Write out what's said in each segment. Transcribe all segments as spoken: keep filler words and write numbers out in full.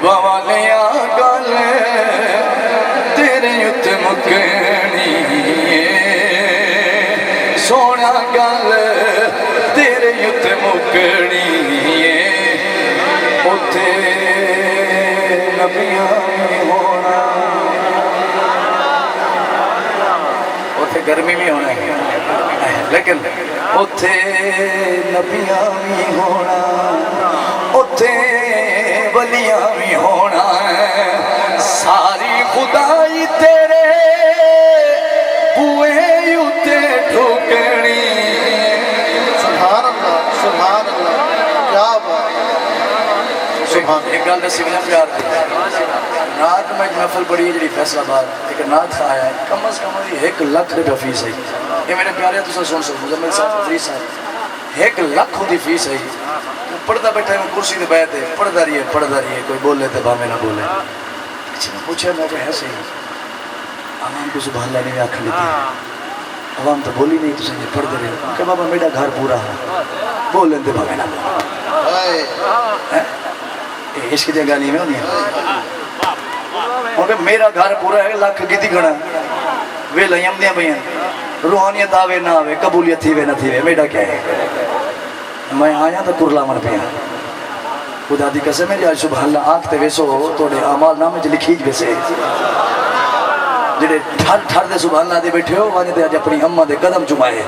بوالیاں گل تیرے ات مکنی ہے، سونا گل تیرے ات مکنی ہے، اتھے نبیاں وی ہونا، اتھے گرمی وی ہونا ہے، لیکن اتھے نبیاں وی ہونا، اتھے ولیاں وی ہونا ہے۔ ساری خدائی تیرے بوئے اتے ٹھکݨی۔ سبحان اللہ، سبحان اللہ، کیا بات ہے۔ سبحان اللہ۔ ایک گل دسی ونڄاں پیار دی۔ رات میں ایک محفل پڑھی ہے جڑی فیصل آباد، ایک نعت خواں آیا ہے، کم از کم وی ہک لکھ روپیہ فیس ہے۔ یہ میرے پیارے، تساں سن سکدے، مزمل صاحب، فقیر صاحب، ہک لکھ اوندی فیس ہے۔ پڑھدا ٻیٹھا ہے، کرسی تے ٻہہ تے پڑھدا رہیے، پڑھدا رہیے، کوئی ٻولے تے بھاویں نہ ٻولے۔ اچھا، میں پوچھیا، میں کہ ہے صحیح، عوام کوں سبحان اللہ نہیں آکھݨ ݙتی؟ عوام تاں ٻولی نہیں، تساں جے پڑھدے رہے۔ میں کہ بابا، میݙا گھر پورا ہے، ٻولن تے بھاویں نہ ٻولن۔ ہائے۔ ہیں؟ اے عشق دیاں ڳالھیں ایویں ہوندیاں۔ ہݨ کہ میݙا گھر پورا ہے، لکھ گھدی کھڑا، ویلھائیں آندیاں پیاں، روحانیت آوے نہ آوے، قبولیت تھیوے نہ تھیوے، میݙا کیا ہے؟ میں آیاں تاں کرلاوݨ پیاں۔ خدا دی قسم ہے، جے اڄ سبحان اللہ آکھ تے ویسو، تہاݙے اعمال نامے وچ لکھی ویسے۔ جڑے ٹھر ٹھر دے سبحان اللہ دے ٻیٹھے ہو، ونڄ تے اڄ اپݨی اماں دے قدم چمائے۔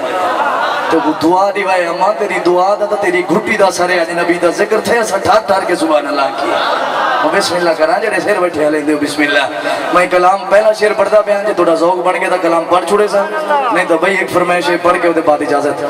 تو کو دعا ݙیوائے، اماں تیری دعا دا تاں تیری گھٹی دا اثر ہے، اڄ نبی دا ذکر تھئے، اساں ٹھر ٹھر کے سبحان اللہ آکھیے۔ میں بسم اللہ کراں، جڑے سر ٻیٹھے ہلیندے ہو، بسم اللہ۔ میں کلام پہلا شعر پڑھدا پیاں، جے تہاݙا ذوق بݨ ڳیا تاں کلام پڑھ چھوڑے ساں، نہیں تاں بھئی ہک فرمائش ہے، پڑھ کے اودے بعد اجازت۔